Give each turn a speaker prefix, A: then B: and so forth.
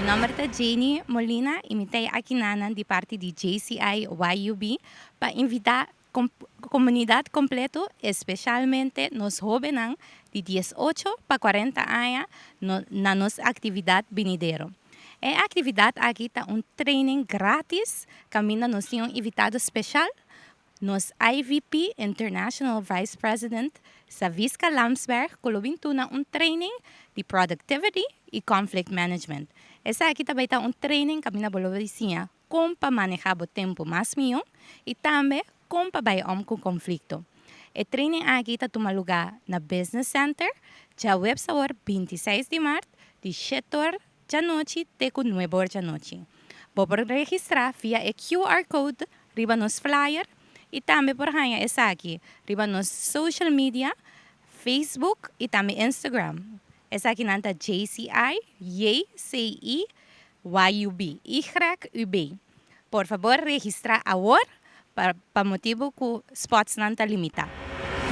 A: Nòmber ta Janie Molina i mi ta aki na di parti di JCI YUB pa invitá komunidat kompleto, espesialmente nos hóbennan di 18 pa 40 aña no, na nos aktividat benidero. E aktividat aki ta un training gratis, kaminda nos tin un invitado spesial, nos IVP, International Vice President Saviska Lamsberg, ku lo bin duna un training di productivity i conflict management. Esaki tambe ta un training kaminda bo lo siña kon pa manehá e tempu mas mihó i tambe kon pa bai om ku konflikto. E training aki ta tuma lugá na Business Center, djaweps 26 di mart, di 7 or di anochi te ku 9 or di anochi. Bo por registrá via e QR code riba nos flyer i tambe por haña esaki riba nos social media, Facebook i tambe Instagram. Esaki nan ta JCI JCI YUB YUB. Por fabor, registrá awor pa motibu ku spots nan ta limitá.